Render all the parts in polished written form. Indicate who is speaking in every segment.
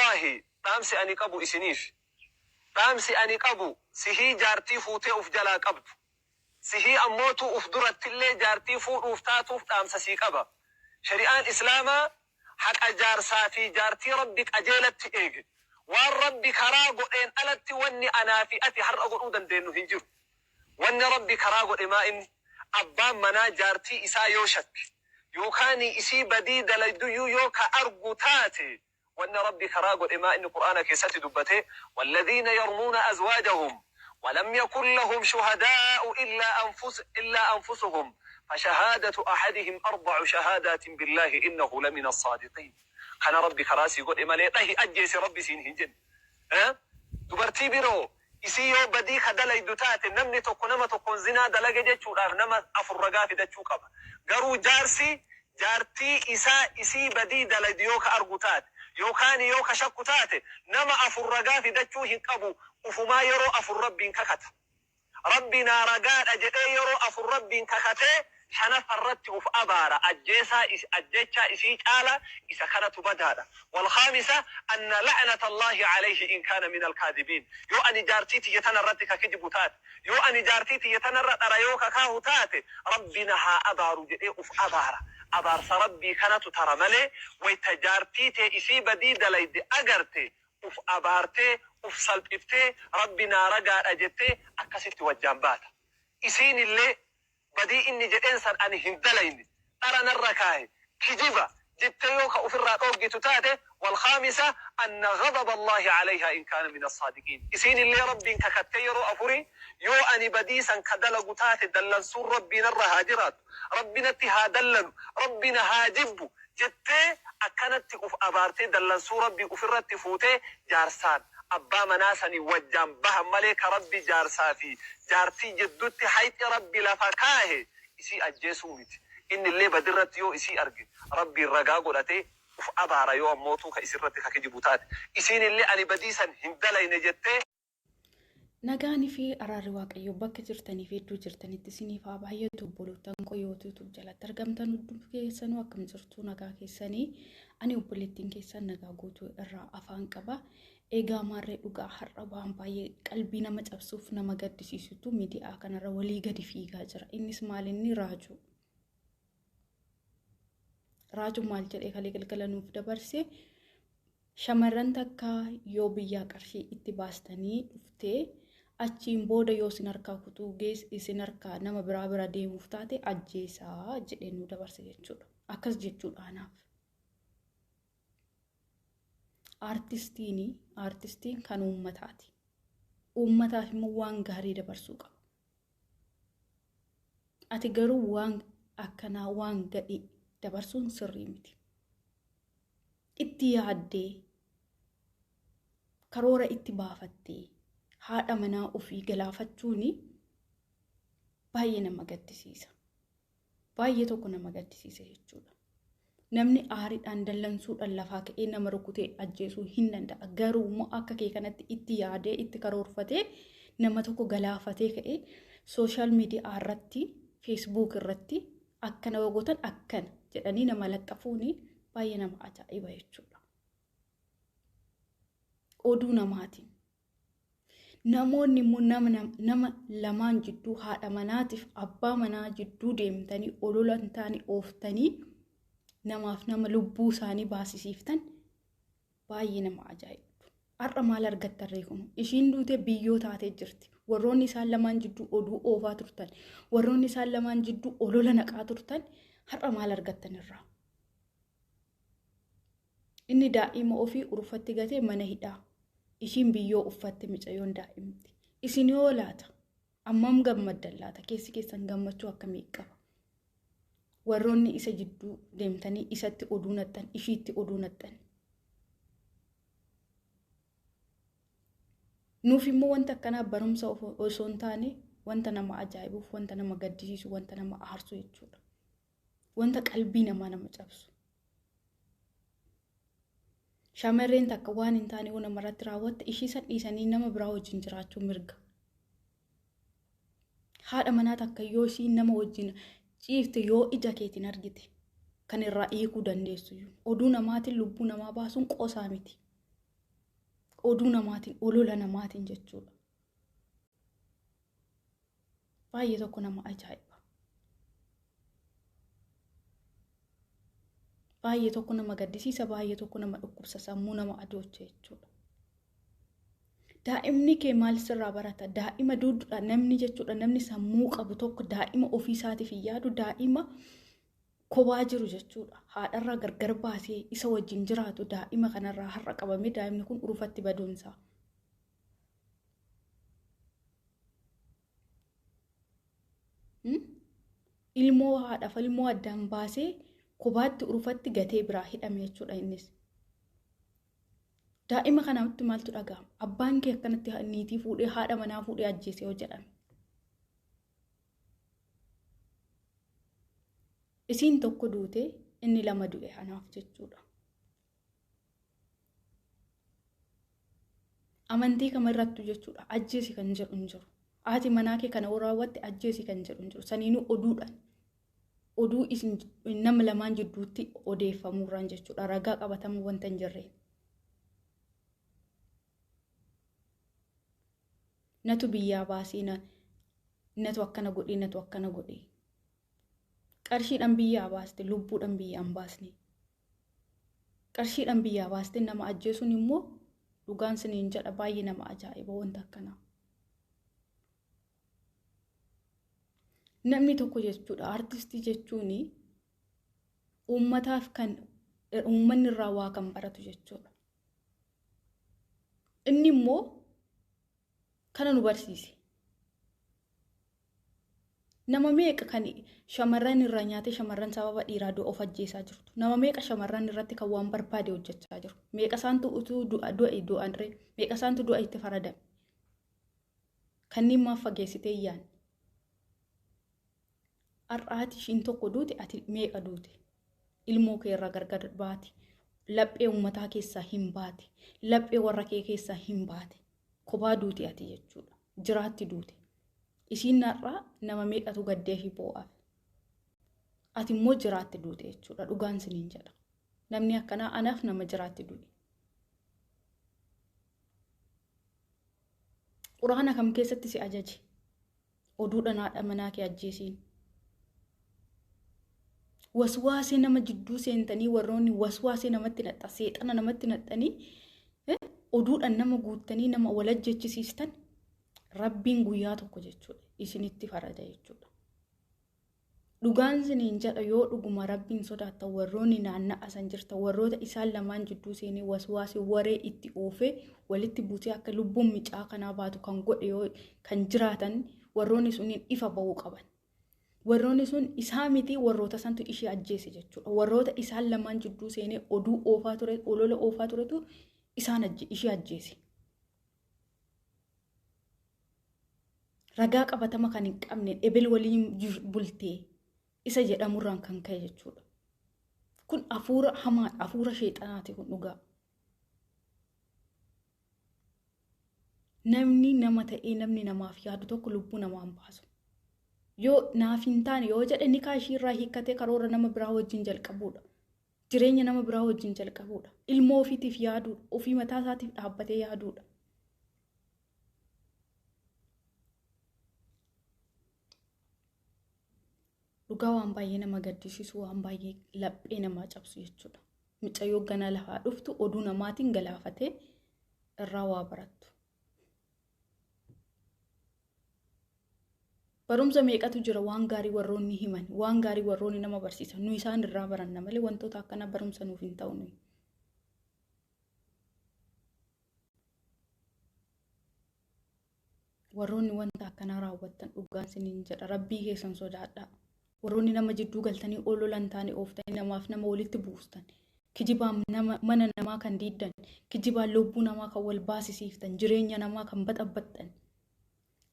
Speaker 1: Wallaahi dhaamsi ani qabu isiniif. Dhaamsi ani qabu sihii jaartii fuutee uf jalaa qabdu. Sihii ammootuu uf durattillee jaartii fuudhuuf taatuuf dhaamsa sii qaba. Shari'aan Islaamaa haqa jaarsaa fi jaartii Rabbi qajeelatti eege. Waan Rabbi karaa godheen alatti wanni anaa fi ati har'a godhuu dandeennu hin jiru. Wanni Rabbi karaa godhe maa inni? Abbaan manaa jaartii isaa yoo shakke, yookaanii isii badii dalayduyyuu yoo ka argu taate, wanni Rabbi karaa godhe maa inni Qur'aana keessatti dubbate, Walladiina yarmuuna azwaajahum walam yakun lahum shuhadaa'u illaa anfusuhum fashahaadatu ahadihim arba'u shahaadaatin billaahi innahu lamina assaadiqiin. Kana Rabbi karaa sii godhe malee dhahi ajjeesi Rabbi siin hin jenne. Dubartii biroo isii yoo badii ka dalaydu taate namni tokko nama tokkoon zinaa dalage jechuudhaaf nama 4 ragaa fidachuu qaba. Garuu jaarsi jaartii isaa isii badii dalaydu yoo ka argu taate yookaani yoo ka shakku taate nama 4 ragaa fidachuu hin qabu ufumaa yeroo 4 Rabbiin kakata. Rabbi naa ragaadha jedhee yeroo 4 Rabbiin kakatee shanaffa irratti uf abaara ajjeesaa ajjeechaa isii caala isa kanatu badaadha. Walkhaamisa anna la'nata Allaahi alayhi in kaana minal kaadibiin yoo ani jaartii tiyya tana irratti ka kijibu taate yoo ani jaartii tiyya tanarra dhara yoo ka kaahu taate Rabbi na haa abaaru jedhee uf abaara. Abaarsa Rabbii kanatu tara malee wayta jaartii tee isii badii dalayde agarte uf abaartee, uf salphiftee, Rabbi naa ragaadha jettee akkasitti wajjaan baata. Isiinillee badii inni jedheen san ani hin dalayne, dhara narra kaahe, kijiba, jettee yoo ka ufirraa dhooggitu taate, Walkhaamisa anna ghadaba Allaahi alayhaa in kaana mina assaadiqiin. Isiinillee Rabbiin kakattee yeroo afurii yoo ani badii san ka dalagu taate dallansuun Rabbii narra haa jiraattu, Rabbi natti haa dallanu, Rabbi na haa jibbu, jettee akkanatti uf abaartee dallansuu Rabbii ufirratti fuutee jaarsaan abbaa manaa sanii wajjaan bahan malee ka Rabbi jaarsaa fi jaartii jiddutti hayxi Rabbi lafa kaahe isii ajjeesuu miti. Innillee badirratti yoo isii arge Rabbiin ragaa godhatee uf abaara yoo ammootuu ka isirratti ka kijibu taate isiinillee ani badii san hin dalayne jettee
Speaker 2: Nagaan fi araarri Waaqayyoo bakka jirtanii fi iddoo jirtanitti isiniif haa baay'atu. Obboloottan koo yoo YouTube jalatti argamtan hundumti keessanuu akkam jirtu nagaa keessanii ani obboleettiin keessan nagaa guutuu irraa afaan qaba. Egaa maarree dhugaa har'a waan baay'ee qalbii nama cabsuuf nama gaddisiisutu miidiyaa kanarra walii gadi fiigaa jira. Innis maal inni raajuu. Raajuun maal jedhee kalee galgala nuuf dabarse shamarran takka yoo biyyaa qarshii itti baastanii dhuftee achiin booda yoo isin harkaa kutuu gees isin harkaa nama biraa bira deemuuf taate ajjeesaa jedhee nu dabarse jechuudha. Akkas jechuudha anaaf. Aartistiin aartistiin kan uummataati. Uummataaf immoo waan gaarii dabarsuu qaba. Ati garuu waan akkanaa waan gadhii dabarsuun sirrii miti. Itti yaaddee karoora itti baafattee haadha manaa ofii galaafachuun baay'ee nama gaddisiisa. Baay'ee tokko nama gaddisiisa jechuudha. Namni aariidhaan dallansuudhaan lafaa ka'ee nama rukutee ajjeesuu hin danda'a. Garuu immoo akka kee kanatti itti yaadee itti karoorfatee nama tokko galaafatee ka'ee sooshaal miidiyaa irratti feesbuuk irratti akkana yoo gootan akkana jedhanii nama laxxafuun baay'ee nama ajaa'iba jechuudha. Oduu namaatiin. Namoonni immoo nama lamaan jidduu haadha manaatiif abbaa manaa jidduu deemtanii olola hin taane ooftanii namaaf nama lubbuu isaanii baasisiiftan baay'ee nama ajaa'ibdu. Har'a maal argattan ree kun? Ishiin duutee biyyoo taatee jirti. Warroonni isaan lamaan jidduu oduu oofaa turtan, warroonni isaan lamaan jidduu olola naqaa turtan har'a maal argattan irraa? Inni daa'ima ofii urfatti gatee mana hidhaa. Ishiin biyyoo uffatte micayyoon daa'imti. Isin yoo laata? Ammam gammaddan laata? Keessi keessan gammachuu akkamii qaba? Warroonni isa jidduu deemtanii isatti oduu naxxan, ishiitti oduu naxxan. Nuuf immoo wanta akkanaa barumsa osoo hin taane wanta nama ajaa'ibuuf, wanta nama gaddisiisu, wanta nama aarsu jechuudha. Wanta qalbii namaa nama cabsu. Shamarreen takka waan hin taane yoo namarratti raawwatte ishii san dhiisanii nama biraa wajjin jiraachuu mirga. Haadha manaa takka yoo ishiin nama wajjin ciifte yoo ija keetiin argite kan irraa hiikuu dandeessu. Oduu namaatiin lubbuu namaa baasuun qosaa miti. Oduu namaatiin, olola namaatiin jechuudha. Baay'ee tokko nama ajaa'iba. Baay'ee tokko nama gaddisiisa, baay'ee tokko nama dhukkubsa, sammuu nama adoocha jechuudha. Daa'imni kee maal sirraa barata? Daa'ima duudduudha namni jechuudha. Namni sammuu qabu tokko daa'ima ofii isaatiif hin yaadu, daa'ima kophaa jiru jechuudha. Haadharraa gargar baasee isa wajjin jiraatu daa'ima kanarraa har'a qabamee daa'imni kun urufatti baduunsaa. Ilmoo haadhaaf ilmoo addaan baasee kophaatti urufatti gatee biraa hidhame jechuudha innis. Daa'ima kanatti maaltu dhaga'ama? Abbaan kee akkanatti niitii fuudhee haadha manaa fuudhee ajjeesee yoo jedhame. Isiin tokko duute inni lama du'e anaaf jechuudha. Amantii kama irrattu jechuudha. Ajjeesi kan jedhu hin jiru. Haati manaa kee kana raawwatte ajjeesi kan jedhu hin jiru. Saniinuu oduudhaan. Oduu isin nama lamaan jidduutti odeeffamuurraan jechuudha. Ragaa qabatamuu wanta hin jirreen. Natu biyyaa baasee natu akkana godhee natu akkana godhee. Qarshiidhaan biyyaa baaste lubbuudhaan biyyaa hin baasne. Qarshiidhaan biyyaa baaste nama ajjeesuun immoo dhugaan siniin jedha baay'ee nama ajaa'iba wanta akkanaa. Namni tokko jechuudha artistii jechuun uummataaf kan uummanni irraa waa kan baratu jechuudha. Inni immoo kana nu barsiise. Nama meeqa kan shamarran irraa nyaatee shamarran sababa dhiiraa du'a of ajjeesaa jirtu. Nama meeqa shamarran irratti kan waan barbaade hojjechaa jiru. Meeqa isaantu utuu du'a du'anree meeqa isaantu du'a itti faradame. Kanneen maaf fageessitee yaadne. Har'aati ishiin tokko duute ati meeqa duute. Ilmoo kee irraa gargar baate. Laphee uummataa keessaa hin baate. Laphee warra kee keessaa hin baate. Kophaa duute ati jechuudha. Jiraatti duute. Isiin har'aa nama meeqatu gaddee fi boo'aaf. Ati immoo jiraatti duute jechuudha. Dhugaan siniin jedha. Namni akkanaa anaaf nama jiraatti du'e. Quraana kam keessatti si ajaje? Oduudhaan haadha manaa kee ajjeesiin. Waswaasee nama jidduu seentanii warroonni waswaasee namatti naxxa seexana namatti naxxanii oduudhaan nama guuttanii nama wal ajjechisiistan rabbiin guyyaa tokko jechuudha isinitti farada jechuudha. Dhugaan isiniin jedha yoo dhuguma rabbiin sodaattan warroonni naanna'a san jirtan warroota isaan lamaan jidduu seenee waswaasee waree itti oofee walitti buutee akka lubbuun micaa kanaa baatu kan godhe yoo kan jiraatan warroonni suniin ifa ba'uu qaban. Warroonni sun isaa miti warroota santu ishee ajjeese jechuudha. Warroota isaan lamaan jidduu seenee oduu oofaa ture, olola oofaa turetu isaan ishee ajjeese. Ragaa qabatama kan hin qabne ebel waliin bultee isa jedhamurraan kan ka'e jechuudha. Kun hafuura hamaadha, hafuura sheexanaati kun dhugaa. Namni nama ta'ee namni namaaf yaadu tokko lubbuu namaa hin baasu. Yoo naaf hin taane yoo jedhe nikaa ishiirraa hiikkatee karoora nama biraa wajjin jalqabuudha. Jireenya nama biraa wajjin jalqabuudha. Ilmoo ofiitiif yaaduudha. Ofii mataa isaatiif dhaabbatee yaaduudha. Dhugaa waan baay'ee nama gaddisiisu, waan baay'ee laphee namaa cabsu jechuudha. Mucayyoo ganaa lafaa dhuftu oduu namaatiin galaafatee irraa waa barattu. Barumsa meeqatu jira waan gaarii warroonni himan, waan gaarii warroonni nama barsiisan, nu isaan irraa baranna malee wantoota akkanaa barumsa nuuf hin ta'u nuyi. Warroonni wanta akkanaa raawwattan dhugaan isiniin jedha rabbii keessan sodaadhaa. Warroonni nama jidduu galtanii ololan taane ooftanii namaaf nama walitti buustan. Kijibaan nama mana namaa kan diiddan, kijibaan lubbuu namaa kan wal baasisiiftan, jireenya namaa kan baxabbaxxan.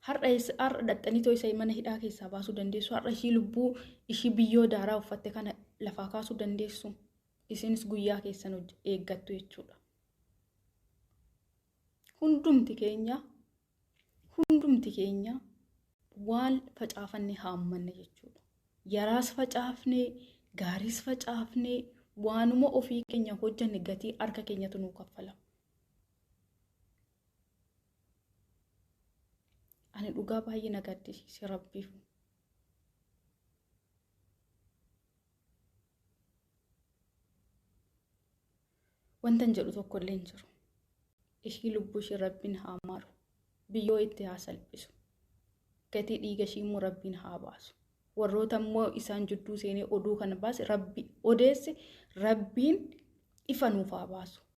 Speaker 2: Har'a har'a dhaxxanii too isa mana hidhaa keessaa baasuu dandeessu. Har'a ishii lubbuu ishii biyyoo daaraa uffatte kana lafaa kaasuu dandeessu. Isinis guyyaa keessan eeggattu jechuudha. Hundumti keenya hundumti keenya waan facaafanne haammanne jechuudha. Yaraas facaafne, gaariis facaafne, waanuma ofii keenya hojjanne gatii harka keenyatu nuu kaffala. Ani dhugaa baay'ee na gaddisiise rabbiif. Wantan jedhu tokko illee hin jiru. Ishii lubbuu ishii rabbiin haa maaru. Biyyoo itti haa salphisu. Gatii dhiiga ishii immoo rabbiin haa baasu. Warroota immoo isaan jidduu seenee oduu kana baase, rabbi odeesse, rabbiin ifa nuuf haa baasu.